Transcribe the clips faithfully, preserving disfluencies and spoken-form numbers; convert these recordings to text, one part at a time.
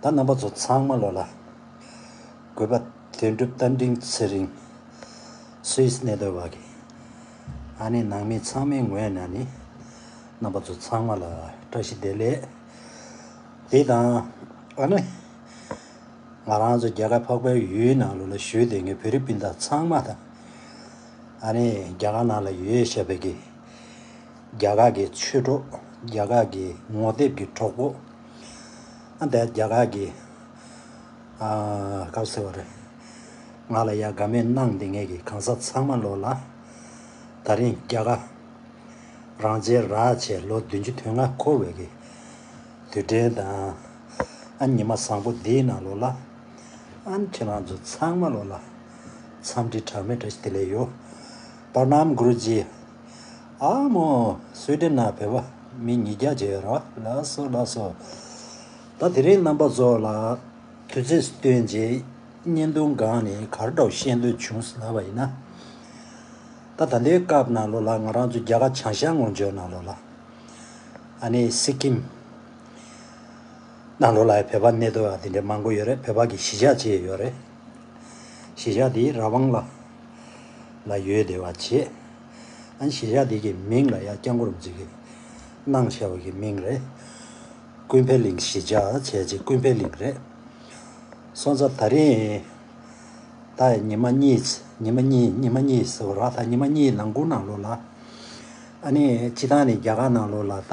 ད་རྣམ་པ་ཚོ་ཚང་མ་ལོ་ལ། གུས་པ་དོན་གྲུབ་རྟ་མགྲིན་ཚེ་རིང་། སུད་སི་གནས་སྡོད་པ་གི། ཨ་ནི་ནང་མི་ཚང་མའི་ངོས་ནས་ནི། རྣམ་པ་ཚོ་ཚང་མ་ལ་བཀྲ་ཤིས་བདེ་ལེགས། དེ་དང་། ཨ་ནི། ང་རང་ཚོ་རྒྱ་གར་འཕགས་པའི་ཡུལ་ནང་ལོ་ལ་བཞུགས་བསྡད་མཁན་བོད་རིགས་སྤུན་ཟླ་ཚང་མ་དང་། ཨ་ནི་རྒྱ་གར་ནང་ལ་ཡོད་བཞག་པའི་གི། རྒྱ་གར་གྱི་ཆོས་གྲོགས། རྒྱ་གར་གྱི་ངོ་དེབ་ཀྱི་གྲོགས་པོ། ཨ་ནི་རྒྱ་གར་གྱི། ཨ། ག་རེ་ཟེར་བ་རེད། ང་ལ་ཡ་དགའ་མོས་གནང་བསྡད་མཁན་གྱི་གང་ཟག་ཚང་མ་ལོ་ལ། ད་རིང་རྒྱ་གར་རང་བཙན་རག་བྱས་ལོ་བདུན་ཅུ་དོན་ལྔ་འཁོར་བའི་གི་དུས་དྲན་དང་། ཨ། ཉི་མ་བཟང་པོ་འདིའི་ནང་ལོ་ལ། ཨ། ཁྱེད་རང་ཚོ་ཚང་མ་ལོ་ལ་འཚམས་འདྲི་གྲངས་མེད་བཀྲ་ཤིས་བདེ་ལེགས་ཡོད། པར་ནམ་གུ་རུ་ཇི། ཨ་མོ། སུའི་ཌེན་ན་བོད་པ་མི་ཉིས་བརྒྱ་བྱས་ཡོད་ར། ལགས་སོ་ལགས་སོ། ད་དེ་རིང་རྣམ་པ་ཚོ་ལ་དུས་ཚོད་བཏོན་རྗེས་བརྙན་ཐུང་སྒང་ནས་ག་རེ་འདྲ་བཤད་འདོད་བྱུང་ཟེར་ལབ་པ་ཡིན་ན། ད་ད་ལྟའི་སྐབས་ནང་ལོ་ལ་ང་རང་ཚོ་རྒྱ་གར་བྱང་ཤར་ངོས་འཇོག་ནང་ལོ་ལ། ཨ་ནི་སི་ཀིམ་ནང་ལོ་ལ་བོད་པ་གནས་སྡོད་པ་དེ་འདྲ་མང་པོ་ཡོད་རེད། བོད་པ་གི་གཞིས་ཆགས་ཅིག་ཡོད་རེད། གཞིས་ཆགས་དེ་ར་ཝང་ལ་ལ་ཡོད་བསྡད་པ་བྱས། ཨ་ནི་གཞིས་ཆགས་དེ་གི་མིང་ལ་ཡ་སྐྱབས་མགོན་རིན་པོ་ཆེ་གིས་གནང་བཞག་པ་གི་མིང་རེད། ཀུན་ཕན་གླིང་གཞིས་ཆགས་བྱས་རྗེས་ཀུན་ཕན་གླིང་རེད། སོང་ཙང་ད་རིང་ད་ཉི་མ་གཉིས། ཉི་མ་གཉིས། ཉི་མ་གཉིས་ཟེར་བ་ར། ད་ཉི་མ་གཉིས་ནང་ཁུལ་ནང་ལོ་ལ། ཨ་ནི་སྤྱིར་བཏང་ནས་རྒྱ་གར་ནང་ལོ་ལ་ད་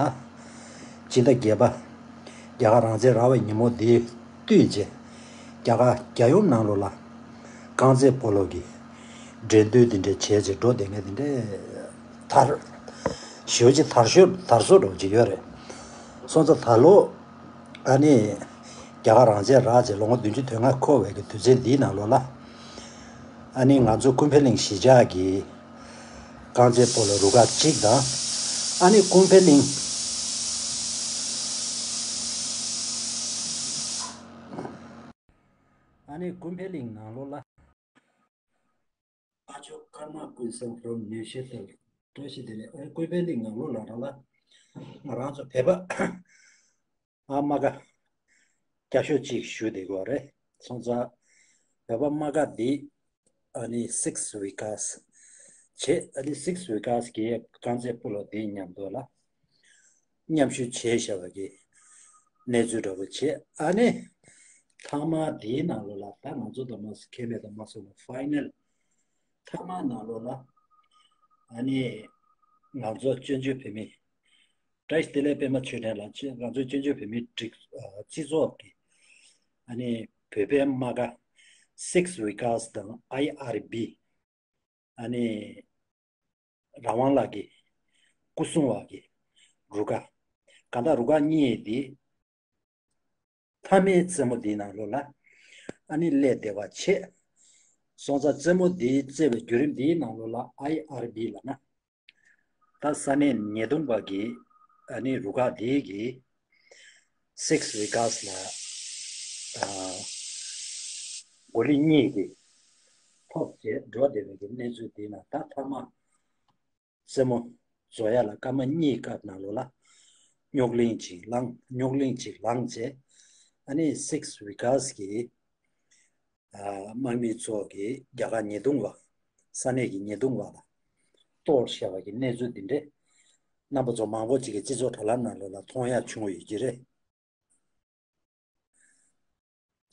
སྤྱི་ཟླ་བརྒྱད་པ། རྒྱ་གར་རང་བཙན་རག་པའི་ཉིན་མོ་འདི་བསྟུད་བྱས། རྒྱ་གར་རྒྱལ་ཡོངས་ནང་ལོ་ལ་རྐང་རྩེད་སྤོ་ལོ་གི་འགྲན་བསྡུར་འདི་འདྲ་བྱས་རྗེས་འགྲོ་བསྡད་མཁན་འདི་འདྲ་དར། ཞེ་པོ་ཅིག་དར་ཤོས་དར་སོ་འདྲ་བོ་ཅིག་ཡོད་རེད། སོང་ཙང་ད་ལོ། ཨ་ནི། རྒྱ་གར་རང་བཙན་རག་རྗེས་ལོ་ངོ་བདུན་ཅུ་དོན་ལྔ་འཁོར་བའི་གི་དུས་ཚོད་འདིའི་ནང་ལོ་ལ། ཨ་ནི་ང་ཚོ་ཀུན་ཕན་གླིང་གཞིས་ཆགས་ཀྱི་རྐང་རྩེད་སྤོ་ལོ་རུ་ཁག་གཅིག་དང་། ཨ་ནི་ཀུན་ཕན་གླིང་། ཨ་ནི་ཀུན་ཕན་གླིང་ནང་ལོ་ལ། ཨ་ཇོ་ཀརྨ་ཀུན་བཟང་ཕུར་ནུས་ཤེས་དང་བཀྲ་ཤིས་བདེ་ལེགས། ཨ་ཀུན་ཕན་གླིང་ནང་ལོ་ལ་རང་ལ་ང་རང་ཚོ་བོད་པ་ཨ་མ་དགའ་རྒྱ་ཤོག་ཅིག་ཞུ་བསྡད་དགོས་རེད། སོང་ཙང་བོད་པ་དམག་སྒར་འདི་ཨ་ནི་སིག་སི་ཝི་ཀཱས་བྱས། ཨ་ནི་སིག་སི་ཝི་ཀཱས་ཀྱི་རྐང་རྩེད་སྤོ་ལོ་འདི་མཉམ་དུ་ལ་མཉམ་ཞུགས་བྱས་བཞག་པ་གི་གནས་ཚུལ་འདྲ་པོ་བྱས། ཨ་ནི་ཐ་མ་འདིའི་ནང་ལོ་ལ་ད་ང་ཚོ་དང་མ་སུ་ཁེ་མེད་དང་མ་སུ་ལ་ཕའི་ནལ། ཐ་མ་ནང་ལོ་ལ་ཨ་ནི་ང་ཚོ་བཙན་བྱོལ་བོད་མི། བཀྲ་ཤིས་བདེ་ལེགས་པད་མ་ཆོས་སྒྲོན་ལགས། ང་ཚོའི་བཙན་བྱོལ་བོད་མིའི་སྒྲིག་ཨ་སྤྱི་ཚོགས་ཀྱི་ཨ་ནི་བོད་པའི་དམག་སྒར་སིག་སི་ཝི་ཀཱས་དང་ཨའི་ཨར་བི། ཨ་ནི་རང་དབང་ལགས་ཀྱི་སྐུ་སྲུང་བ་གི་རུ་ཁག་གང་ལྟར་རུ་ཁག་གཉིས་འདི་མཐའ་མའི་རྩེད་མོ་འདིའི་ནང་ལོ་ལ་ཨ་ནི་སླེབས་བསྡད་པ་བྱས། སོང་ཙང་རྩེད་མོ་འདི་རྩེ་བའི་བརྒྱུད་རིམ་འདིའི་ནང་ལོ་ལ་ཨའི་ཨར་བི་ལབ་ན། ད་ས་གནས་ཉེས་རྡུང་པ་གི་ཨ་ནི་རུ་ཁག་འདི་གི་སིག་སི་ཝི་ཀཱས་ལ་ཨ་གོ་ལི་གཉིས་ཀྱི་ཐོབ་བྱས་འགྲོ་བསྡད་པའི་གི་གནས་ཚུལ་འདི་ན། ད་མཐའ་མ་རྩེད་མོ་རྫོགས་ཡ་ལ་སྐར་མ་གཉིས་སྐབས་ནང་ལོ་ལ་རྙོག་གླེང་ཅིག་ལངས། རྙོག་གླེང་ཅིག་ལངས་བྱས། ཨ་ནི་སིག་སི་ཝི་ཀཱས་ཀྱི་ཨ་དམག་མི་ཚོ་གིས་རྒྱ་གར་ཉེས་རྡུང་བ། ས་གནས་ཀྱི་ཉེས་རྡུང་བ་ལ་གཏོར་བཤད་པ་གི་གནས་ཚུལ་འདི་འདྲས་རྣམ་པ་ཚོ་མང་པོ་ཅིག་གི་སྤྱི་ཚོགས་དྲ་ལམ་ནང་ལོ་ལ་མཐོང་ཡ་བྱུང་ཡོད་ཀྱི་རེད།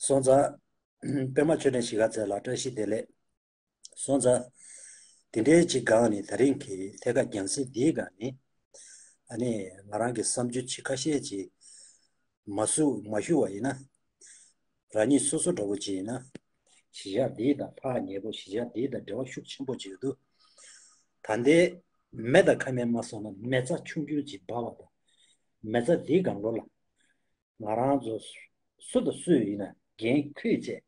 སོང་ཙང་། པད་མ་ཆོས་སྒྲོན་གཞིས་ཀ་རྩེ་ལགས་བཀྲ་ཤིས་བདེ་ལེགས། སོང་ཙང་། དེ་འདྲའི་ཅིག་སྒང་ནས་ད་རིང་གི་ཐད་ཀར་རྒྱང་སྲིང་འདིའི་སྒང་ནས་ཨ་ནི་ང་རང་གི་བསམ་ཚུལ་ཅིག་ཁ་ཤས་ཅིག་མ་སུ་མ་ཞུ་བ་ཡིན་ན། རང་ཉིད་སོ་སོ་འདྲ་བོ་ཅིག་ཡིན་ན། གཞིས་ཆགས་འདི་དང་ཐག་ཉེ་པོ། གཞིས་ཆགས་འདི་དང་འབྲེལ་བ་ཤུགས་ཆེན་པོ་ཅིག་ཡོད་འདུག་ད་ལྟའི་མེ་དང་ཁ་མེད་མ་སོང་ན་མེ་བཙའ་ཆུང་ཆུང་ཅིག་འབར་བ་དང་། མེ་བཙའ་འདིའི་སྒང་ལོ་ལ་ང་རང་ཚོ་སུ་དང་སུ་ཡིན་ན་འགན་འཁུར་བྱས་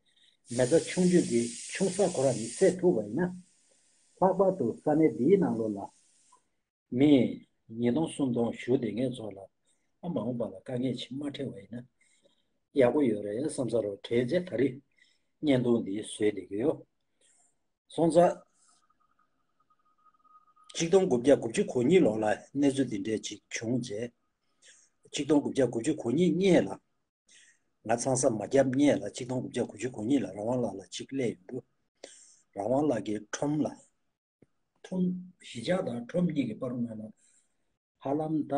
མེ་བཙའ་ཆུང་ཆུང་འདི་ཆུང་ས་ཁོ་རང་ནས་བསད་ཐུབ་པ་ཡིན་ན། ལྷག་པར་དུ་ས་གནས་འདིའི་ནང་ལོ་ལ་མི་ཉིས་སྟོང་སུམ་སྟོང་བཞུགས་བསྡད་མཁན་ཚོ་ལ་ཨ་མ་འོངས་པ་ལ་དཀའ་ངལ་ཅིག་མ་འཕྲད་པ་ཡིན་ན་ཡག་པོ་ཡོད་རེད་བསམ་ས་རོགས་དྲན་རྗེས་ད་རེས་བརྙན་ཐུང་འདི་བཟོས་བསྡད་ཀྱི་ཡོད། སོང་ཙང་། གཅིག་སྟོང་དགུ་བརྒྱ་དགུ་བཅུ་གོ་གཉིས་ལོ་ལ་གནས་ཚུལ་འདི་འདྲས་ཅིག་བྱུང་རྗེས། གཅིག་སྟོང་དགུ་བརྒྱ་དགུ་བཅུ་གོ་གཉིས་སྔས་ལ། ང་ཚང་ས་མ་བརྒྱབ་སྔོན་ལ་ཆིག་སྟོང་དགུ་བརྒྱ་དགུ་བཅུ་གོ་གཉིས་ལ་རང་དབང་ལགས་ལ་ཅིག་སླེབས་ཡོང་དུས། རང་དབང་ལགས་ཀྱིས་ཁྲོམ་ལ། ཁྲོམ་གཞིས་ཆགས་དང་ཁྲོམ་གཉིས་ཀྱི་བར་ན་ལ་ཧ་ལམ་ད་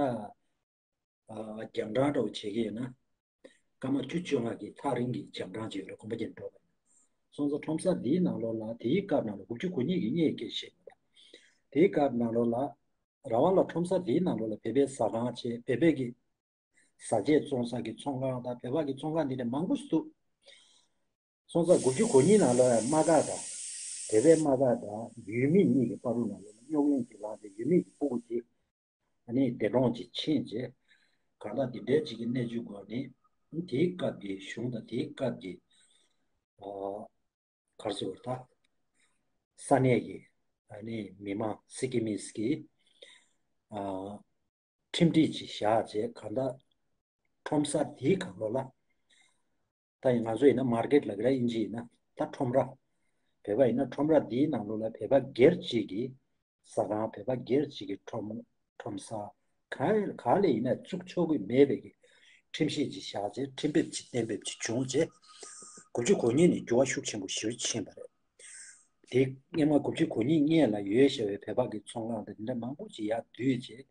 རྒྱང་གྲགས་འདྲ་བོ་བྱེད་ཀྱི་ཡོད་ན། སྐར་མ་བཅུ་བཅོ་ལྔ་གི་ཐག་རིང་གི་རྒྱང་གྲགས་ཅིག་ཡོད་རེད། གོམ་པ་བརྒྱབ་འགྲོ་བ་ཡིན་ན། སོང་ཙང་ཁྲོམ་ས་འདིའི་ནང་ལོགས་ལ་དེའི་སྐབས་ནང་ལ་དགུ་བཅུ་གོ་གཉིས་ཀྱི་སྔོན་སྐད་བཤད་པ་དང་། དེའི་སྐབས་ནང་ལོགས་ལ་རང་དབང་ལགས་ཁྲོམ་ས་འདིའི་ནང་ལོགས་ལ་བོད་པའི་ཟ་ཁང་བྱས། བོད་པའི་གི་བཟའ་ཆས་བཙོང་ས་གི་ཚོང་ཁང་དང་། བོད་པ་གི་ཚོང་ཁང་འདི་འདྲ་མང་པོ་ཞིག་འདུག་སོང་ཙང་དགུ་བཅུ་གོ་གཉིས་ནང་ལོགས་ཡང་དམག་སྒར་དང་། བོད་པའི་དམག་སྒར་དང་ཡུལ་མི་གཉིས་ཀྱི་བར་དུ་ནང་ལོགས་ལ་རྙོག་གླེང་ཅིག་ལངས་ཏེ། ཡུལ་མི་གི་སྤུ་གུ་དེ་ཨ་ནི་འདས་གྲོངས་ཅིག་ཕྱིན་རྗེས། གང་ལྟར་འདི་འདྲའི་ཅིག་གི་གནས་ཚུལ་སྐོར་ནི་དེའི་སྐབས་ཀྱི་གཞུང་དང་དེའི་སྐབས་ཀྱི་ཨ་ག་རེ་ཟེར་དགོས་རེད་ད། ས་གནས་ཀྱི་ཨ་ནི་མི་མང་སི་ཀི་མིས་ཀྱི་ཨ་ཁྲིམས་སྒྲིག་ཅིག་བཞག་རྗེས། གང་ལྟར་ཁྲོམ་ས་དེའི་སྒང་ལོགས་ལ། ད་ཡིན་ང་ཚོ་ཡིན་ན་མར་ཀེཊ་ལབ་ཀྱི་རེད། དབྱིན་ཇི་ཡིན་ན་ད་ཁྲོམ་ར། བོད་པ་ཡིན་ན་ཁྲོམ་ར་འདིའི་ནང་ལོགས་ལ་བོད་པ་སྒེར་གཅིག་གི་ཟ་ཁང་། བོད་པ་སྒེར་གཅིག་གི་ཁྲོམ་ཁྲོམ་ས་ག་ག་ལ་ཡིན་ན་བཙུགས་ཆོག་གི་མེད་པའི་གི་ཁྲིམས་གཞི་ཅིག་བཞག་རྗེས། ཁྲིམས་འབེབས་ཅིག་གཏན་འབེབས་ཅིག་བྱུང་རྗེས། དགུ་བཅུ་གོ་གཉིས་ནས་འགྱུར་བ་ཤུགས་ཆེན་པོ་ཞེ་པོ་ཕྱིན་པ་རེད། དེ་སྔོན་མ་དགུ་བཅུ་གོ་གཉིས་སྔོན་ལ་ཡོད་བཞག་པའི་བོད་པ་གི་ཚོང་ཁང་དང་དེ་འདྲ་མང་པོ་ཅིག་ཡར་བསྡུས་རྗེས།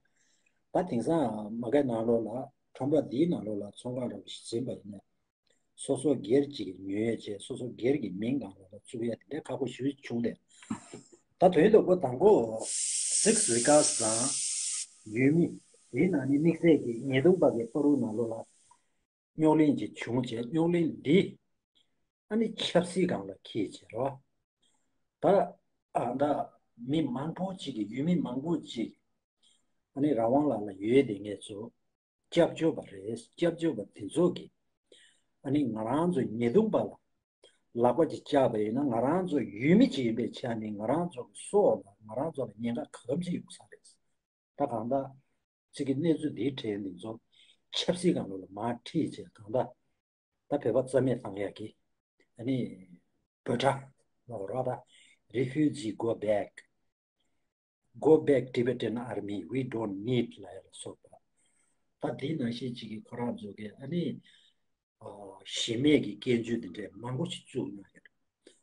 ད་དེང་སང་མ་གའི་ནང་ལོགས་ལ་ཁྲོམ་ར་འདིའི་ནང་ལོགས་ལ་ཚོང་ཁང་འདྲ་བོ་ཞིག་འཛིན་པ་ཡིན་ན། སོ་སོ་སྒེར་གཅིག་གིས་ཉོས་བྱས། སོ་སོ་སྒེར་གྱི་མིང་སྒང་ལ་བཙུགས་ཡ་དེ་འདྲའི་ཁག་པོ་ཞེ་པོ་བྱུང་སྟེ། ད་དོན་དུ་ཁོ་དང་པོ་སིག་ཝི་ཀཱས་དང་ཡུལ་མི་དེའི་ནང་ནས་དམིགས་བསལ་གྱི་ཉེས་རྡུང་པ་གི་བར་དུ་ནང་ལོགས་ལ་རྙོག་གླེང་ཅིག་བྱུང་རྗེས། རྙོག་གླེང་འདི་ཨ་ནི་ཆབ་སྲིད་སྒང་ལ་འཁྱེར་བྱས་རོ། ད་ཨ་ད་མི་མང་པོ་ཅིག་གིས། ཡུལ་མི་མང་པོ་ཅིག་ཨ་ནི་རང་དབང་ལགས་ལ་ཡོད་དེ་ངེད་ཚོ་སྐྱབས་བཅོལ་བ་རེད། སྐྱབས་བཅོལ་བ་དེ་ཚོ་གིས་ཨ་ནི་ང་རང་ཚོ་ཉེས་རྡུང་པ་ལ་ལག་པ་ཅིག་བཅག་པ་ཡིན་ན། ང་རང་ཚོ་ཡུལ་མི་ཅིག་ཡིན་པའི་ཆ་ནས་ང་རང་ཚོ་གི་སྲོག་ལ། ང་རང་ཚོ་ལ་ཉེན་ཁ་ག་འདྲ་ཅིག་ཡོང་ས་རེད། ད་གང་ལྟར་ཅིག་གི་གནས་ཚུལ་འདིའི་གྲས་འདི་ཚོ་ཆབ་སྲིད་སྒང་ལོགས་ལ་མར་ཁྲིད་བྱས། གང་ལྟར་ད་བོད་པ་རྩ་མེད་བཏང་ཡག་གི་ཨ་ནི་འབོད་སྒྲ་ལབ་དགོས་རེད་པ། ད་Refugee go back, go back, Tibetan Army, we don't need ལབ་ཡ་ལ་སོགས་པ། ད་དེ་ནང་བཞིན་ཅིག་གི་ཁོ་རང་ཚོ་གི་ཨ་ནི་ཨ་གཞི་མེད་ཀྱི་སྐྱོན་བརྗོད་འདི་འདྲའི་མང་པོ་ཞིག་བཙུགས་གནང་ཡོད།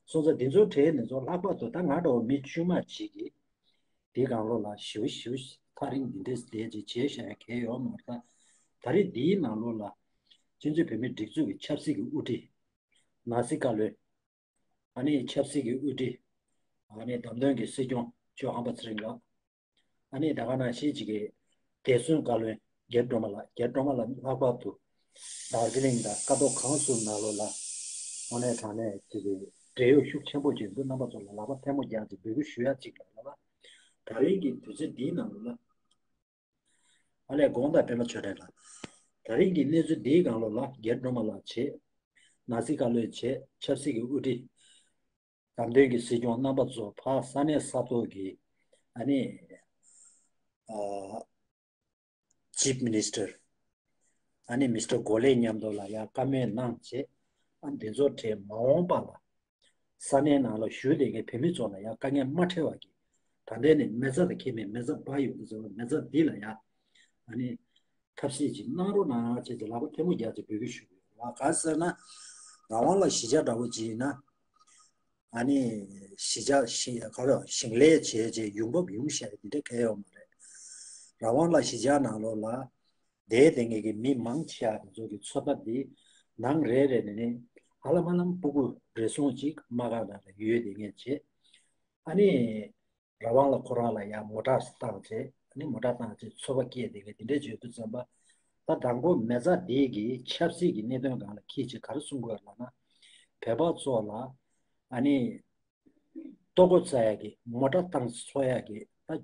སོང་ཙང་འདི་ཚོའི་གྲས་འདི་ཚོ་ལྷག་པར་དུ་ད་ང་འདྲ་བོ་མི་དཀྱུས་མ་ཅིག་གིས་དེའི་སྒང་ལོགས་ལ་ཞེ་པོ་ཞེ་པོ་ཐག་རིང་འདི་འདྲས་བསྡད་ཅིག་བྱས་བཞག་ཡ་གང་ཡང་ཡོད་མ་རེད། ད་ད་རེས་འདིའི་ནང་ལོགས་ལ་སྤྱི་ཚོགས་བོད་མིའི་སྒྲིག་འཛུགས་ཀྱི་ཆབ་སྲིད་ཀྱི་དབུ་ཁྲིད་ནང་སྲིད་བཀའ་བློན། ཨ་ནི་ཆབ་སྲིད་ཀྱི་དབུ་ཁྲིད། ཨ་ནི་བདམས་ཐོན་གྱི་སྲིད་སྐྱོང་ཇོ་ཧམ་པ་ཚེ་རིང་ལགས། ཨ་ནི་ད་ག་ནང་བཞིན་ཅིག་གི་རྒྱལ་སྲུང་བཀའ་བློན་རྒྱ་སྒྲོལ་མ་ལགས། རྒྱ་སྒྲོལ་མ་ལགས་ལྷག་པར་དུ་དར་ཇི་ལིང་དང་ཀ་རྡོར་སྒང་གསུམ་ནང་ལོགས་ལ་དངོས་གནས་དྲང་གནས་ཅིག་གི་འབྲེལ་ཡོད་ཤུགས་ཆེན་པོ་ཅིག་འདུག་རྣམ་པ་ཚོ་ལ་ལག་པ་ཐལ་མོ་སྦྱར་ཅིག་འབོད་སྐུལ་ཞུ་ཡ་ཅིག་ལ་ལ་ལ། ད་རིང་གི་དུས་ཚོད་འདིའི་ནང་ལོགས་ལ། ཨ་ལས། དགོངས་དག་པད་མ་ཆོས་སྒྲོན་ལགས། ད་རིང་གི་གནས་ཚུལ་འདིའི་སྒང་ལོགས་ལ་རྒྱ་སྒྲོལ་མ་ལགས་བྱས། ནང་སྲིད་བཀའ་བློན་བྱས། ཆབ་སྲིད་ཀྱི་དབུ་ཁྲིད། བདམས་ཐོན་གྱི་སྲིད་སྐྱོང་རྣམ་པ་ཚོ་ཕར་ས་གནས་ས་ཐོག་གི་ཨ་ནི་ཨ་Chief Minister ཨ་ནི་མི་སི་ཊར་གོ་ལེ་མཉམ་དུ་ལ་ཡང་བཀའ་མོལ་གནང་བྱས། ཨ་འདི་ཚོ་གྲས་མ་འོངས་པ་ལ་ས་གནས་ནང་ལ་བཞུགས་བསྡད་མཁན་བོད་མི་ཚོ་ལ་ཡང་དཀའ་ངལ་མ་འཕྲད་པ་གི། ད་ལྟའི་ནས་མེ་བཙའ་དང་ཁྱད་མེད། མེ་བཙའ་འབར་ཡོང་གི་ཟེར་བ། མེ་བཙའ་འདི་ལ་ཡང་ཨ་ནི་ཐབས་ཤེས་ཅིག་གནང་རོགས་གནང་བྱས་ཏེ་ལག་པ་ཐལ་མོ་སྦྱར་ཏེ་འབོད་སྐུལ་ཞུ་གི་ཡོད། ག་ཟེར་ན། རང་དབང་ལགས་གཞིས་ཆགས་འདྲ་བོ་ཅིག་ཡིན་ན། ཨ་ནི་གཞིས་ཆགས་ཞིང་ག་རེ་ཞིང་ལས་བྱས་བྱས་ཡོང་འབབ་ཡོང་བཞག་ཡ་དེ་འདྲ་གང་ཡང་ཡོད་མ་རེད། རང་དབང་ལགས་གཞིས་ཆགས་ནང་ལོགས་ལ་བསྡད་བསྡད་མཁན་གྱི་མི་མང་ཆེ་བ་དེ་ཚོ་གི་ཚོད་ལྟ་འདི་ནང་རེ་རེ་ནས་ནི་ཧ་ལམ་ཧ་ལམ་སྤུ་གུ་རེ་ཟུང་ཅིག་དམག་སྒར་ནང་ལ་ཡོད་བསྡད་མཁན་བྱས། ཨ་ནི་རང་དབང་ལགས་ཁོ་རང་ལ་ཡང་མོ་ཊ་བཏང་བྱས། ཨ་ནི་མོ་ཊ་བཏང་བྱས་ཚོད་དཔག་སྐྱེས་བསྡད་མཁན་དེ་འདྲ་བྱེད་དུས་ཙམ་པ། ད་དང་པོ་མེ་བཙའ་འདི་གི་ཆབ་སྲིད་ཀྱི་གནད་དོན་སྒང་ལ་འཁྱེར་བྱས་ག་རེ་གསུང་དགོས་ལབ་ན། བོད་པ་ཚོ་ལ་ཨ་ནི་ལྟོ་གོས་བཙལ་ཡག་གི། མོ་ཊ་བཏང་འཚོལ་ཡག་གི། ད་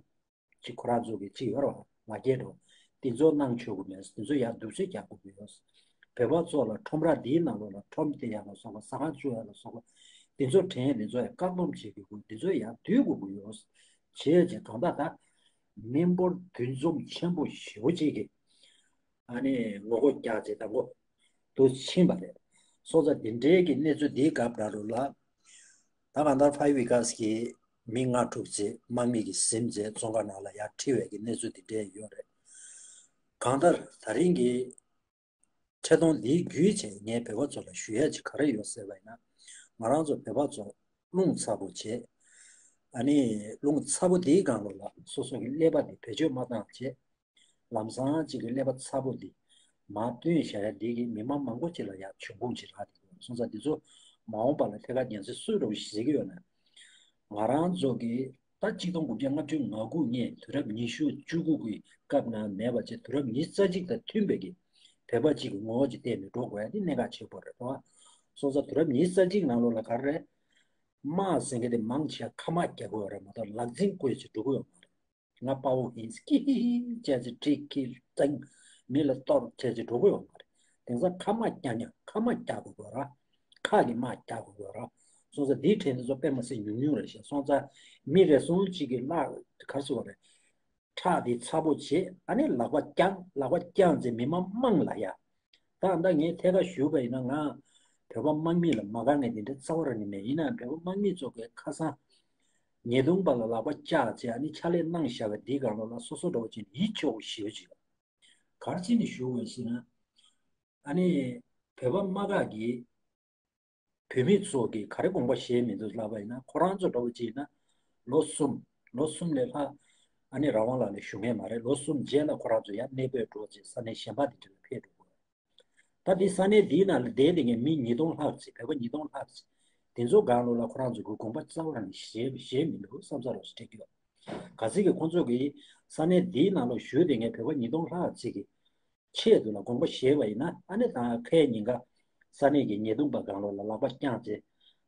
ཅིག་ཁོ་རང་ཚོ་གི་ཅིག་ཡོད་རེད་པ། ང་རྒྱལ་འགྲོ། དེ་ཚོ་གནང་ཆོག་གི་མེད། དེ་ཚོ་ཡར་སྡུག་ཚད་རྒྱག་དགོས་ཀྱི་ཡོད། བོད་པ་ཚོ་ལ་ཁྲོམ་ར་འདིའི་ནང་ལོགས་ལ་ཁྲོམ་སྟེར་ཡག་ལ་སོགས་པ། ཟ་ཁང་བཙུགས་ཡག་ལ་སོགས་པ། དེ་ཚོ་དྲན་དེ་ཚོ་ཡང་བཀག་སྡོམ་བྱེད་དགོས་ཀྱི། དེ་ཚོ་ཡར་བསྡུ་དགོས་ཀྱི་ཡོད། བྱས་རྗེས་གང་ལྟར་ད་མི་འབོར་འདུ་འཛོམས་ཆེན་པོ་ཞེ་པོ་ཅིག་གི་ཨ་ནི་ངོ་རྒོལ་རྒྱག་བྱས་དང་པོ་དུ་ཕྱིན་པ་རེད། སོང་ཙང་འདི་འདྲའི་གི་གནས་ཚུལ་འདིའི་སྐབས་འདྲ་རུ་ལ། ད་གང་ལྟར་ཕའི་ཝི་ཀཱས་ཀྱི་མི་ལྔ་དྲུག་ཙམ་དམག་མི་གིས་ཟིན་བྱས་བཙོན་ཁང་ནང་ལ་ཡར་ཁྲིད་པའི་གི་གནས་ཚུལ་འདི་འདྲ་ཡོད་རེད། གང་ལྟར་ད་རིང་གི་ འཕྲིན་གཏོང་འདིའི་བརྒྱུད་བྱས་ངས་བོད་པ་ཚོ་ལ་ཞུ་ཡ་ཅིག་ག་རེ་ཡོད་ཟེར་བ་ཡིན་ན། ང་རང་ཚོ་བོད་པ་ཚོ་རླུང་ཚ་པོ་བྱས། ཨ་ནི་རླུང་ཚ་པོ་འདིའི་སྒང་ལོགས་ལ་སོ་སོ་གི་ཀླད་པ་འདི་བེད་སྤྱོད་མ་བཏང་བྱས། ལམ་སང་གཅིག་གི་ཀླད་པ་ཚ་པོ་འདི་མར་བཏོན་བཞག་ཡ་འདི་གིས་མི་མང་མང་པོ་ཅིག་ལ་ཡང་འབྱུང་ཁུངས་ཅིག་རག་འདུག་སོང་ཙང་འདི་ཚོ་མ་འོངས་པ་ལ་ཐད་ཀར་སྙན་སེང་སུས་རོགས་ཞིག་བྱེད་ཀྱི་ཡོད་ན། ང་རང་ཚོ་གི་ད་གཅིག་སྟོང་དགུ་བརྒྱ་ལྔ་བཅུ་ང་དགུ་ནས་དུས་རབས་ཉི་ཤུ་བཅུ་དགུ་གི་སྐབས་ནང་མེད་པ་བྱས། དུས་རབས་ཉི་ཤུ་རྩ་གཅིག་དང་མཐུན་པའི་གི་བོད་པ་གཅིག་གི་ངོ་བོ་ཅིག་བསྟན་ནས་འགྲོ་དགོས་ཡ་དེ་གནད་འགག་ཆེ་པོ་རེད་དོ། སོང་ཙང་དུས་རབས་ཉི་ཤུ་རྩ་གཅིག་ནང་ལོགས་ལ་ག་རེ་རེད། དམག་ཟེར་མཁན་དེ་མང་ཆེ་བ་ཁ་དམག་རྒྱག་དགོས་ཡོད་རེད་མ་གཏོགས་ལག་འཛིང་བཀོལ་བྱས་འགྲོ་གི་ཡོད་མ་རེད། ང་དཔའ་བོ་ཡིན་ཀི་ཧི་ཧི་བྱས་ཚེ་ཁྲིག་ཁྲིག་བཙང་མི་ལ་གཏོར་བྱས་ཚེ་འགྲོ་གི་ཡོད་མ་རེད། དེང་སང་ཁ་དམག་རྒྱག་ཉག་ཁ་དམག་རྒྱག་དགོས་དགོས་ར། ཁ་གི་དམག་རྒྱག་དགོས་དགོས་ར། སོང་ཙང་འདིའི་གྲས་འདི་ཚོ་དཔེ་མ་སྲིད་ཉུང་ཉུང་རེད་ཤག་སོང་ཙང་མི་རེ་ཟུང་གཅིག་གིས་ལག་ག་རེ་ཟེར་དགོས་རེད། ཁྲག་འདི་ཚ་པོ་བྱེད། ཨ་ནི་ལག་པ་བརྐྱངས། ལག་པ་བརྐྱངས་ཚེ་མི་མང་དམངས་ལ་ཡ། ད་ལྟ་ངས་ཐད་ཀར་ཞུས་པ་ཡིན་ན། ང་བོད་པ་དམག་མི་ལ་མ་དགའ་མཁན་དེ་འདྲ་རྩ་བ་རང་ནས་མེད། ཡིན་ནའང་བོད་པ་དམག་མི་ཚོ་གི་ཁ་སང་ཉེས་རྡུང་པ་ལ་ལག་པ་བཅག་བྱས། ཨ་ནི་ཕྱག་ལས་གནང་བཞག་པ་འདིའི་སྒང་ལོགས་ལ་སོ་སོ་འདྲ་བོ་ཅིག་ཡིད་སྐྱོ་བོ་ཞེ་པོ་ཅིག་ཡོད། ག་རེ་བྱས་ནས་ཞུ་དགོས་ཟེར་ན། ཨ་ནི་བོད་པ་དམག་ཁག་གིས་བོད་མི་ཚོ་གིས་ག་རེ་དགོངས་པ་བཞེས་མི་འདུག་ལབ་པ་ཡིན་ན། ཁོ་རང་ཚོ་འདྲ་བོ་ཅིག་ཡིན་ན་ལོ་གསུམ། ལོ་གསུམ་ལས་ལྷག་ཨ་ནི་རང་དབང་ལ་ལ་བཞུགས་མཁན་མ་རེད། ལོ་གསུམ་རྗེས་ལ་ཁོ་རང་ཚོ་ཡང་གནས་སྤོས་འགྲོ་བྱས་ས་གནས་གཞན་པ་དེ་འདྲ་ལ་ཕེབས་འགྲོ་དགོས། ད་དེ་ས་གནས་འདིའི་ནང་ལ་བསྡད་བསྡད་མཁན་མི་ཉིས་སྟོང་ལྷག་ཅིག་བོད་པ་ཉིས་སྟོང་ལྷག་ཅིག་དེ་ཚོ་སྒང་ལོགས་ལ་ཁོ་རང་ཚོ་གི་དགོངས་པ་རྩ་བ་རང་ནས་བཞེས་བཞེས་མི་འདུག་བསམ་ས་རོགས་སུ་སྤྲད་ཀྱི་ཡོད། ག་ཚོད་ཀྱི་ཁོང་ཚོ་གི་ས་གནས་འདིའི་ནང་ལོགས་བཞུགས་བསྡད་མཁན་བོད་པ་ཉིས་སྟོང་ལྷག་ཅིག་གི་ཆེད་དུ་ལ་དགོངས་པ་བཞེས་པ་ཡིན་ན། ཨ་ནི་ད་ཁའི་ཉིན་ཀ་ས་གནས་ཀྱི་ཉེས་རྡུང་པ་སྒང་ལོགས་ལ་ལག་པ་བརྐྱངས་བྱས་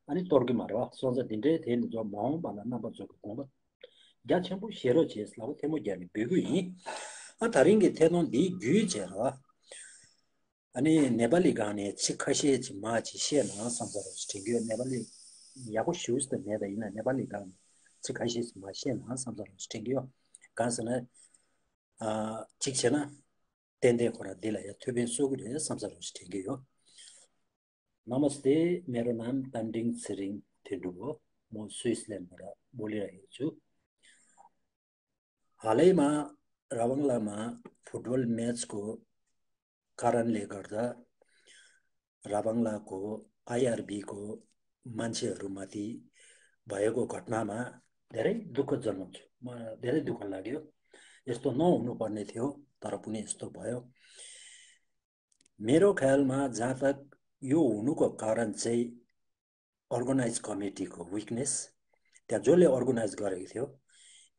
ཨ་ནི་གཏོར་གྱི་མ་རེད་བ། སོང་ཙང་འདི་འདྲའི་དེ་འདི་ཚོ་མ་འོངས་པ་ལ་རྣམ་པ་ཚོ་གི་དགོངས་པ་རྒྱ་ཆེན་པོ་བཞེས་རོགས་བྱས་ལབ་པ་ཐལ་མོ་སྦྱར་ནས་འབོད་སྐུལ་ཡིན། ཨ་ད་རིང་གི་ཐད་གཏོང་འདིའི་བརྒྱུད་བྱས་ར། ཨ་ནི་ནེ་པ་ལི་སྒང་ནས་ཚིག་ཁ་ཤས་ཅིག་མར་ཅིག་བཤད་ན་བསམ་ས་རོགས་ཞེས་དྲན་གྱི་ཡོད། ནེ་པ་ལི་ཡག་པོ་ཞེ་པོ་ཅིག་མེད་པ་ཡིན་ན་ནེ་པ་ལི་སྒང་ནས་ཚིག་ཁ་ཤས་ཅིག་མར་བཤད་ན་བསམ་ས་རོགས་ཞེས་དྲན་གྱི་ཡོད། གང་ཟེར་ན། ཨ་གཅིག་བྱས་ན་ཏན་ཏན་ཁོ་རང་འདི་ལ་ཡང་ཐུགས་ཕན་གསོས་ཀྱི་རེད་བསམ་ས་རོགས་ཞེས་དྲན་གྱི་ཡོད། नमस्ते, मेरो नाम तामडिङ छिरिङ थिन्डु हो। म स्विट्जरल्यान्डबाट बोलिरहेको छु। हालैमा राभाङलामा फुटबल म्याचको कारणले गर्दा राभाङलाको आइआरबीको मान्छेहरूमाथि भएको घटनामा धेरै दुःख जनाउँछु। म धेरै दुःख लाग्यो। यस्तो नहुनुपर्ने थियो, तर पनि यस्तो भयो। मेरो ख्यालमा जहाँ तक यो हुनुको कारण चाहिँ अर्गनाइज कमिटीको विकनेस, त्यहाँ जसले अर्गनाइज गरेको थियो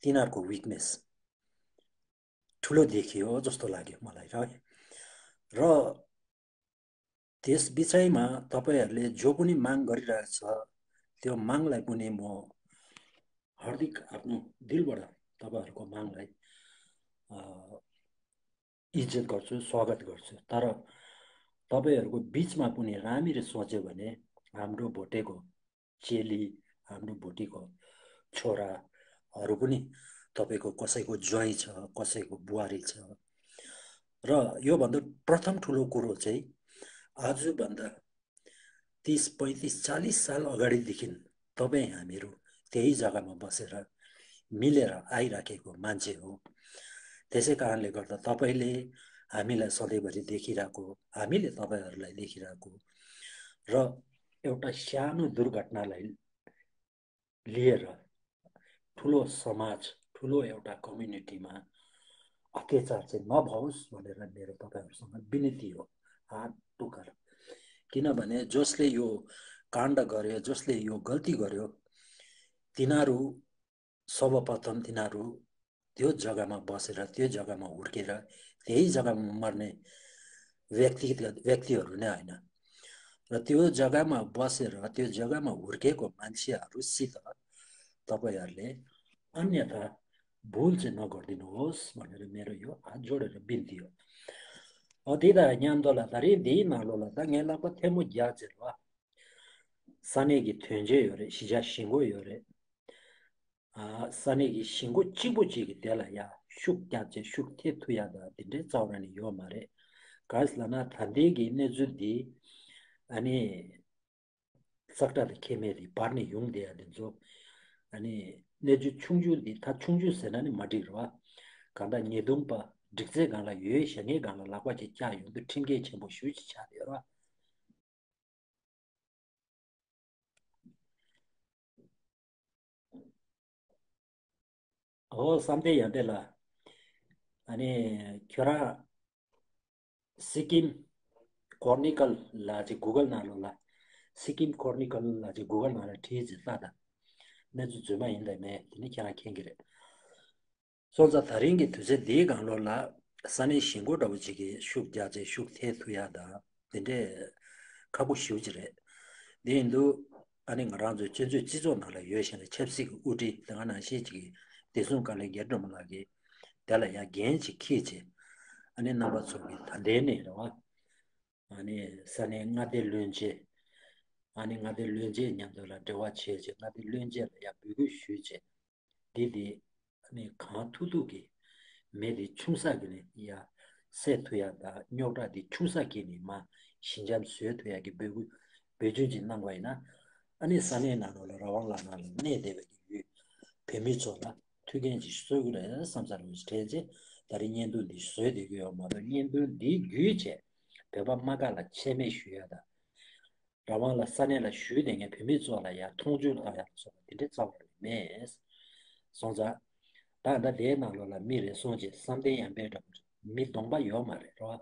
तिनीहरूको विकनेस ठुलो देखियो जस्तो लाग्यो मलाई र र त्यस विषयमा तपाईँहरूले जो पनि माग गरिरहेको छ त्यो मागलाई पनि म हार्दिक आफ्नो दिलबाट तपाईँहरूको मागलाई इज्जत गर्छु, स्वागत गर्छु। तर तपाईँहरूको बिचमा पनि राम्ररी सोच्यो भने हाम्रो भोटेको चेली, हाम्रो भोटेको छोराहरू पनि तपाईँको कसैको ज्वाइँ छ, कसैको बुहारी छ। र योभन्दा प्रथम ठुलो कुरो चाहिँ आजभन्दा तिस, पैँतिस, चालिस साल अगाडिदेखि तपाईँ हामीहरू त्यही जग्गामा बसेर मिलेर आइराखेको मान्छे हो। त्यसै कारणले गर्दा तपाईँले हामीलाई सधैँभरि देखिरहेको, हामीले तपाईँहरूलाई देखिरहेको र एउटा सानो दुर्घटनालाई लिएर ठुलो समाज, ठुलो एउटा कम्युनिटीमा अत्याचार चाहिँ नभओस् भनेर मेरो तपाईँहरूसँग विनती हो, हात टुकर। किनभने जसले यो काण्ड गर्‍यो, जसले यो गल्ती गर्‍यो, तिनीहरू सर्वप्रथम तिनीहरू त्यो जग्गामा बसेर, त्यो जग्गामा हुर्केर, त्यही जग्गामा मर्ने व्यक्तिगत व्यक्तिहरू नै होइन, र त्यो जग्गामा बसेर त्यो जग्गामा हुर्केको मान्छेहरूसित तपाईँहरूले अन्यथा भुल चाहिँ नगरिदिनुहोस् भनेर मेरो यो हात जोडेर बिन्ती हो। अ, त्यही त ཉམས་ལྡོག་ལ་ད་རེས་འདིའི་ནང་ལོགས་ལ་ད་ངས་ལག་པ་ཐལ་མོ་རྒྱག་ཟེར་བ། ས་གནས་ཀྱི་དོན་གཅོད་ཡོད་རེད། གཞིས་ཆགས་གཞིས་འགོ་ཡོད་རེད། ཨ། ས་གནས་ཀྱི་གཞིས་འགོ་གཅིག་པོ་གཅིག་གིས་དེ་ལ་ཡ་ཤུགས་རྒྱབ་བྱས་ཤུགས་ཐེབས་ཐུབ་ཡ་ད་དེ་འདྲའི་རྩ་བ་རང་ནས་ཡོད་མ་རེད། ག་རེ་ཟེར་ལབ་ན་ད་ལྟའི་གི་གནས་ཚུལ་འདི་ཨ་ནི་སག་སྒྲ་དང་ཁྱད་མེད་དེ་བར་ནས་ཡོང་བསྡད་ཡ་དེ་ཚོ་ཨ་ནི་གནས་ཚུལ་ཆུང་ཆུང་འདི་ད་ཆུང་ཆུང་ཟེར་ན་ནི་མ་འགྲིག་རེད་བ། གང་ལྟར་ཉེས་རྡུང་པ་ སྒྲིག་རྩལ་སྒང་ལ་ཡོད་བཞག་མཁན་སྒང་ལ་ལག་པ་ཅིག་བཀྱག་ཡོང་དུས་ཁྲིམས་འགལ་ཆེན་པོ་ཞེ་པོ་ཅིག་ཆགས་བསྡད་ཡོད་རེད་བ། ཨོ་བསམ་གཏན་ཡར་འཕེལ་ལགས། ཨ་ནི་ཁྱོད་རང་སི་ཀིམ་ཀོར་ནི་ཀལ་ལ་ཅིག་གུ་གལ་ནང་ལོགས་ལ། སི་ཀིམ་ཀོར་ནི་ཀལ་ལ་ཅིག་གུ་གལ་ནང་ལ་བྲིས་ཅིག་ལྟ་དང་། གནས་ཚུལ་རྫུན་མ་ཡིན་དང་མིན་དེ་ནི་ཁྱེད་རང་མཁྱེན་གྱི་རེད། སོང་ཙང་ད་རིང་གི་དུས་ཚོད་འདིའི་སྒང་ལོགས་ལ་ས་གནས་གཞིས་འགོ་འདྲ་བོ་ཅིག་གིས་ཤུགས་རྒྱག་ཚེ་ཤུགས་ཐེབས་ཐུབ་ཡག་དང་དེ་འདྲས་ཁག་པོ་ཞེ་པོ་ཅིག་རེད། དེ་ཡིན་དུས་ཨ་ནི་ང་རང་ཚོའི་སྤྱི་ཚོགས་སྤྱི་ཚོགས་ནང་ལ་ཡོད་བཞིན་པའི་ཆབ་སྲིད་ཀྱི་དབུ་ཁྲིད་དེ་སྔ་ནང་བཞིན་ཅིག་གིས་བདེ་སྲུང་བཀའ་བློན་རྒྱ་སྒྲོལ་མ་ལགས་ཀྱིས་དེ་ལ་ཡང་འགན་ཅིག་འཁྱེར་བྱས། ཨ་ནི་རྣམ་པ་ཚོ་གིས་ད་ལྟའི་ནས་རེད་བ། ཨ་ནི་ས་གནས་མངའ་སྡེ་བློན་ཆེན། ཨ་ནི་མངའ་སྡེ་བློན་ཆེན་མཉམ་དུ་ལ་འབྲེལ་བ་བྱས་བྱས་མངའ་སྡེ་བློན་ཆེན་ལ་ཡང་འབོད་སྐུལ་ཞུས་བྱས། འདི་དེ་ཨ་ནི་གང་ཐུབ་ཐུབ་ཀྱིས་མེ་དེ་ཆུང་ས་གི་ནས་ཡར་སེལ་ཐུབ་ཡག་དང་རྙོག་དྲ་དེ་ཆུང་ས་གི་ནས་མར་ཞི་འཇམ་བཟོ་ཐུབ་ཡག་གི་འབོད་སྐུལ་འབོད་སྐུལ་ཅིག་གནང་བ་ཡིན་ན། ཨ་ནི་ས་གནས་ནང་ལོགས་ལ་རང་དབང་ལགས་ནང་ལ་གནས་བསྡད་པའི་ཡུལ་བོད་མི་ཚོ་ལ་ཐུགས་འགན་ཅིག་གསོས་ཀྱི་རེད་བསམ་ས་རུ་དྲན་རྗེས་ད་རེས་བརྙན་ཐུང་འདི་བཟོས་བསྡད་ཀྱི་ཡོད་མ་གཏོགས་བརྙན་ཐུང་འདི་བརྒྱུད་བྱས་བོད་པ་དམག་སྒར་ལ་ཆད་མེད་ཞུ་ཡག་དང་། རང་དབང་ལ་ས་གནས་ལ་བཞུགས་བསྡད་མཁན་བོད་མི་ཚོ་ལ་ཡང་མཐོང་ཆུང་བཏང་ཡག་ལ་སོགས་པ་དེ་འདྲའི་རྩ་བ་ནས་མེད། སོང་ཙང་། ད་ལྟ་དེའི་ནང་ལོགས་ལ་མི་རེ་ཟུང་ཅིག་བསམ་གཏན་ཡར་འཕེལ་འདྲ་པོ་མི་གདོང་པ་ཡོད་མ་རེད་རོ།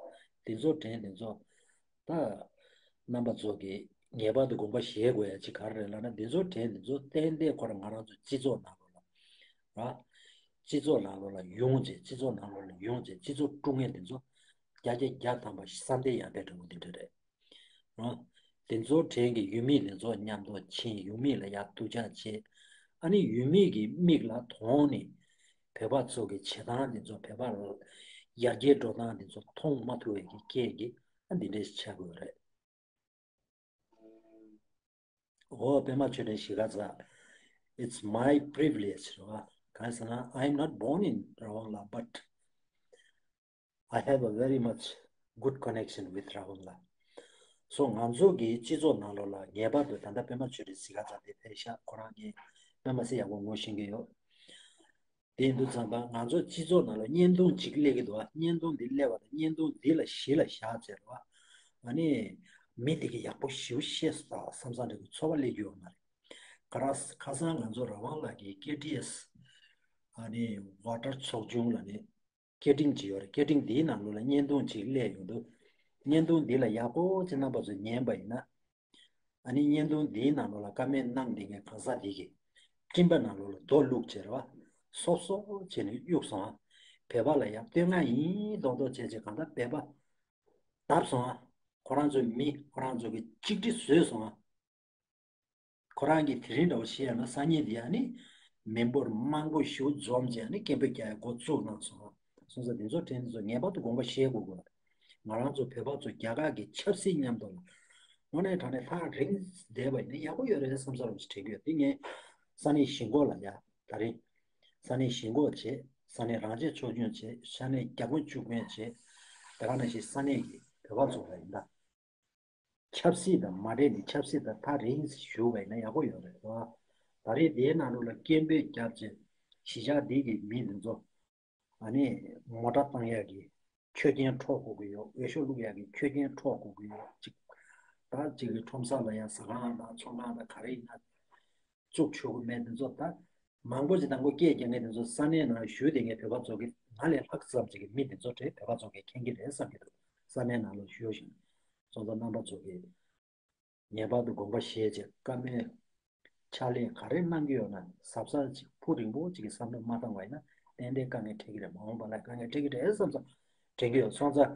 དེ་ཚོ་དྲན་དེ་ཚོ། ད། རྣམ་པ་ཚོ་གིས་ངེས་པར་དུ་དགོངས་པ་བཞེས་དགོས་ཡ་ཅིག་ག་རེ་རེད་ལབ་ན་འདི་ཚོ་དྲན་འདི་ཚོ་ཏན་ཏན་ཁོ་རང་ང་རང་ཚོ་སྤྱི་ཚོགས་ནང་ལོགས་ལ། ར། སྤྱི་ཚོགས་ནང་ལོགས་ལ་ཡོང་བྱས་སྤྱི་ཚོགས་ནང་ལོགས་ལ་ཡོང་བྱས་སྤྱི་ཚོགས་དཀྲུག་མཁན་འདི་ཚོ། བརྒྱ་ཆ་བརྒྱ་ཐམ་པ་བསམ་གཏན་ཡར་འཕེལ་འདྲ་པོ་འདི་འདྲ་རེད། ར། འདི་ཚོ་དྲན་གྱི་ཡུལ་མི་འདི་ཚོ་མཉམ་དུ་ཕྱིན་ཡུལ་མི་ལ་ཡར་གདུལ་བྱ་བྱས། ཨ་ནི་ཡུལ་མི་གི་མིག་ལ་མཐོང་ནས། བོད་པ་ཚོ་གི་བྱེད་སྟངས་འདི་ཚོ་བོད་པ་ལ་ཡར་རྒྱས་འགྲོ་སྟངས་འདི་ཚོ་མཐོང་མ་ཐུབ་པའི་གི་སྐད་ཀྱིས་ཨ་འདི་འདྲས་ཆགས་དགོས་རེད། ཨོ་པད་མ་ཆོས་སྒྲོན་གཞིས་ཀ་རྩེ། It's my privilege རེད་བ། གང་ཟེར་ན། I am not born in ར་ཝང་ལ། But I have a very much good connection with ར་ཝང་ལ། སོ་ང་ཚོ་གི་སྤྱི་ཚོགས་ནང་ལོགས་ལ་ངེས་པར་དུ་ད་ལྟ་པད་མ་ཆོས་སྒྲོན་གཞིས་ཀ་རྩེ་དེ་ཕེབས་ཤག་ཁོ་རང་གིས་དཔེ་མ་སྲིད་ཡག་པོ་ངོ་ཤེས་ཀྱི་ཡོད། དེ་ཡིན་དུས་ཙམ་པ་ང་ཚོ་སྤྱི་ཚོགས་ནང་ལ་བརྙན་ཐུང་གཅིག་སླེབས་ཀྱི་འདུག་བ། བརྙན་ཐུང་འདི་སླེབས་པ་དང་བརྙན་ཐུང་འདི་ལ་གཞི་ལ་བཞག་བྱས་རེད་བ། ཨ་ནི། མི་དེ་གིས་ཡག་པོ་ཞེ་པོ་བཤད་སོང་ད་བསམ་བསམ་འདྲ་གི་ཚོར་བ་སླེབས་ཀྱི་ཡོད་མ་རེད། ག་རེ་ཁ་སང་ང་ཚོ་ར་ཝང་ལ་གི་ཀེ་ཊི་ཨེས། ཨ་ནི་ཝ་ཊར་ཚོགས་ཆུང་ལ་ནི་སྐད་འཕྲིན་ཅིག་ཡོད་རེད། སྐད་འཕྲིན་འདིའི་ནང་ལོགས་ལ་བརྙན་ཐུང་ཅིག་སླེབས་ཡོང་དུས། བརྙན་ཐུང་འདི་ལ་ཡག་པོ་ཅིག་རྣམ་པ་ཚོས་ཉན་པ་ཡིན་ན། ཨ་ནི་བརྙན་ཐུང་འདིའི་ནང་ལོགས་ལ་ཀ་མེད་གནང་བསྡད་མཁན་གང་ཟག་འདི་གིས་སྤྲིན་པ་ནང་ལོགས་ལ་རྡོ་བླུགས་བྱས་རེད་བ། སོབ་སོབ་བྱས་ནས་གཡུགས་སོང་ཨ། བོད་པ་ལ་ཡང་བསྟོད་བསྔགས་ཡིན་མདོག་མདོག་བྱས་བྱས་གང་ལྟར་བོད་པ་བརྡབས་སོང་ཨ། ཁོ་རང་ཚོའི་མི་ཁོ་རང་ཚོ་གི་གཅིག་སྒྲིལ་བཟོས་སོང་ཨ། ཁོ་རང་གིས་དེ་རིང་འདྲ་བོ་བཤད་ཡོད་ན་སང་ཉིན་དེ་ཨ་ནི་མི་འབོར་མང་པོ་ཞིག་འཛོམས་བྱས་ཨ་ནི་སྐད་འབོད་རྒྱག་ཡ་འགོ་བཙུགས་གནང་སོང་། སོང་ཙང་དེ་ཚོ་དྲན་དེ་ཚོ་ངེས་པར་དུ་དགོངས་པ་བཞེས་དགོས་དགོས། ང་རང་ཚོ་བོད་པ་ཚོ་རྒྱ་གར་གྱི་ཆབ་སྲིད་མཉམ་དུ་ལ་དངོས་གནས་དྲང་གནས་ཐག་རིང་བསྡད་པ་ཡིན་ན་ཡག་པོ་ཡོད་རེད་བསམ་ས་རུ་དྲན་གྱི་ཡོད། དེ་ངས་ས་གནས་གཞིས་འགོ་ལ་ཡ་ད་རེས་ས་གནས་གཞིས་འགོ་བྱས། ས་གནས་རང་བཙན་ཚོགས་ཆུང་བྱས། ས་གནས་བརྒྱ་དགུ་བཅུ་དགུ་བྱས། དེ་ག་ནང་བཞིན་ས་གནས་ཀྱི་བོད་པ་ཚོ་ལ་ཡིན་ད། ཆབ་སྲིད་དང་མ་འདྲེས་ནས་ཆབ་སྲིད་དང་ཐག་རིང་ཞིག་བཞུགས་པ་ཡིན་ན་ཡག་པོ་ཡོད་རེད་བ། ད་རེས་དེའི་ནང་ལོགས་ལ་སྐད་འབོད་བརྒྱབ་བྱས་གཞིས་ཆགས་འདི་གི་མི་འདི་ཚོ་ཨ་ནི་མོ་ཊ་བཏང་ཡག་གི་ཆོད་རྐྱེན་འཕྲོག་དགོས་ཀྱི་ཡོད། འོས་ཤོག་བླུག་ཡག་གི་ཆོད་རྐྱེན་འཕྲོག་དགོས་ཀྱི་ཡོད་ཅིག་ད་ཅིག་གི་ཁྲོམ་ས་ལ་ཡང་ཟ་ཁང་དང་ཚོང་ཁང་དང་ག་རེ་ཡིན་ན། བཙུགས་ཆོག་གི་མེད་དེ་ཚོ་ད། མང་པོ་ཅིག་དང་པོ་སྐད་རྒྱག་མཁན་དེ་ཚོ་ས་གནས་ནང་བཞུགས་བསྡད་མཁན་བོད་པ་ཚོ་གི་ང་ལས་ལྷག་ཙམ་ཅིག་གི་མི་དེ་ཚོ་དེ་བོད་པ་ཚོ་གི་མཁྱེན་གྱི་རེད་བསམ་གྱི་འདུག་ས་གནས་ནང་ལ་བཞུགས་ཤིང་། སོང་ཙང་རྣམ་པ་ཚོ་གི་ངེས་པར་དུ་དགོངས་པ་བཞེས་བྱས་བཀའ་མོལ་ཕྱག་ལས་ག་རེ་གནང་གི་ཡོད་ན་གཟབ་གཟབ་ཅིག་ཕུགས་རིང་པོ་ཅིག་གི་བསམ་བློ་མ་བཏང་བ་ཡིན་ན་ཏན་ཏན་དཀའ་ངལ་འཕྲད་ཀྱི་རེད། མ་འོངས་པ་ལ་དཀའ་ངལ་འཕྲད་ཀྱི་རེད་བསམ་ཙང་དྲན་གྱི་ཡོད། སོང་ཙང་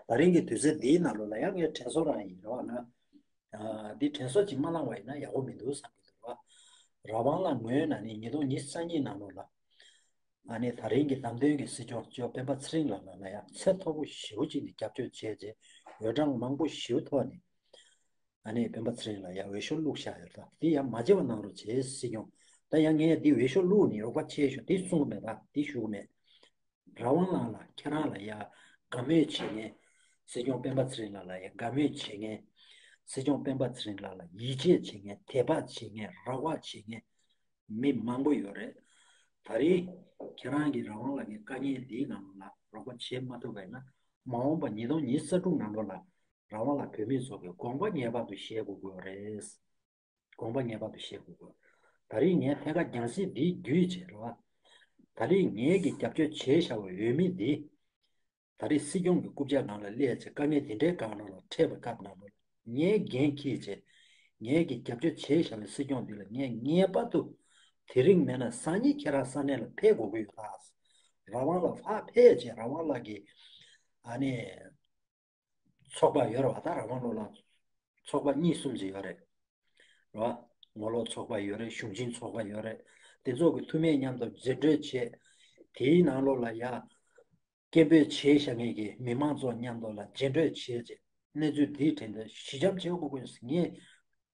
ད་རིང་གི་དུས་ཚོད་འདིའི་ནང་ལོགས་ལ་ཡང་ངས་དྲན་གསོ་རང་ཡིན་རེད་བ་ན། ཨ། འདི་དྲན་གསོ་ཅིག་མ་བླངས་པ་ཡིན་ན་ཡག་པོ་མི་འདུག་བསམ་གྱི་འདུག་ར། རང་དབང་ལ་ངོས་ནས་ནི་ཉིས་སྟོང་ཉི་ཤུ་རྩ་གཉིས་ནང་ལོགས་ལ། ཨ་ནི་ད་རིང་གི་བདམས་ཐོན་གྱི་སྲིད་སྐྱོང་ཇོ་སྤེན་པ་ཚེ་རིང་ལགས་ལ་ཡང་ཚད་མཐོ་པོ་ཞེ་པོ་ཅིག་ནས་རྒྱབ་སྐྱོར་བྱས་རྗེས་འོས་གྲངས་མང་པོ་ཞེ་པོ་ཐོག་ནས། ཨ་ནི་སྤེན་པ་ཚེ་རིང་ལ་ཡང་འོས་ཤོག་བླུགས་བཞག་ཡོད་ད། འདི་ཡང་མ་བརྗེད་པ་གནང་རོགས་བྱེད་སྲིད་སྐྱོང་། ད་ཡང་ངས་འདི་འོས་ཤོག་བླུགས་ནས་རོགས་པ་བྱས་ཤོག་འདི་གསུང་གི་མེད་ད། འདི་ཞུ་གི་མེད། རང་དབང་ལགས་ལ་ཁྱེད་རང་ལ་ཡ་དགའ་མོས་བྱེད་མཁན། སྲིད་སྐྱོང་སྤེན་པ་ཚེ་རིང་ལགས་ལ་ཡ་དགའ་མོས་བྱེད་མཁན། སྲིད་སྐྱོང་སྤེན་པ་ཚེ་རིང་ལགས་ལ་ཡིད་ཆེས་བྱེད་མཁན། དད་པ་བྱེད་མཁན། རེ་བ་བྱེད་མཁན་མི་མང་པོ་ཡོད་རེད། ད་རེས་ཁྱེད་རང་གིས་རང་དབང་ལགས་ཀྱི་དཀའ་ངལ་འདིའི་ནང་ལ་ རོགས་པ་བྱེད་མ་ཐུབ་པ་ཡིན་ན། མ་འོངས་པ་ཉིས་སྟོང་ཉི་ཤུ་རྩ་དྲུག་ནང་ལོགས་ལ་རང་དབང་ལ་བོད་མི་ཚོ་གི་དགོངས་པ་ངེས་པར་དུ་བཞེས་དགོས་ཀྱི་ཡོད་རེད། དགོངས་པ་ངེས་པར་དུ་བཞེས་དགོས་ཀྱི་ཡོད། ད་རེས་ངས་ཐད་ཀར་རྒྱང་སྲིང་འདིའི་བརྒྱུད་བྱས་རེད་བ། ད་རེས་ངས་ཀྱི་རྒྱབ་སྐྱོར་བྱས་བཞག་པའི་འོས་མི་འདི། ད་རེས་སྲིད་སྐྱོང་གི་རྐུབ་བཀྱག་ནང་ལ་སླེབས་བྱས་དཀའ་ངལ་འདི་འདྲའི་སྒང་ནང་ལ་འཕྲད་པའི་སྐབས་ནང་ལ་ངས་འགན་འཁྱེར་བྱས། ངས་ཀྱི་རྒྱབ་སྐྱོར་བྱས་བཞག་པའི་སྲིད་སྐྱོང་འདི་ལ་ངས་ངེས་པར་དུ་དེ་རིང་མེད་ན་སང་ཉིན་ཁྱེད་རང་ས་གནས་ལ་ཕེབས་དགོས་ཀྱི་ཡོད་ད། རང་དབང་ལ་ཕར་ཕེབས་བྱས་རང་དབང་ལགས་ཀྱི་ཨ་ནི་ཚོགས་པ་ཡོད་རེད་བ། ད་རང་དབང་ལོ་ལ་ཚོགས་པ་གཉིས་གསུམ་ཅིག་ཡོད་རེད། རེད་བ། ངོ་ལོག་ཚོགས་པ་ཡོད་རེད། གཞུང་ཆེན་ཚོགས་པ་ཡོད་རེད། དེ་ཚོ་གི་འཐུས་མི་མཉམ་དུ་མཇལ་འཕྲད་བྱས། དེའི་ནང་ལོགས་ལ་ཡ། སྐད་འབོད་བྱས་བཞག་མཁན་གྱི་མི་མང་ཚོ་མཉམ་དུ་ལ་མཇལ་འཕྲད་བྱས་རྗེས་གནས་ཚུལ་འདིའི་དྲན་དུ་ཞི་འཇམ་བྱེད་དགོས་ཀྱི་ཡོད། ངས་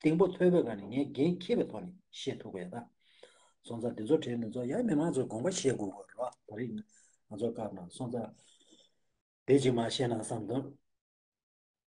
གཏིང་པོ་ཐོས་པའི་སྒང་ནས་ངས་འགན་འཁྱེར་བའི་ཐོག་ནས་བཤད་ཐུབ་ཀྱི་ཡོད་ད། སོང་ཙང་འདི་ཚོ་དྲན་ནས་ཚོ་ཡང་མི་མང་ཚོས་དགོངས་པ་བཞེས་དགོས་ཀྱི་རེད་བ། ད་རེས་ང་ཚོ་སྐབས་ནང་སོང་ཙང་དེ་ཅིག་མ་བཤད་ན་བསམ་འདུག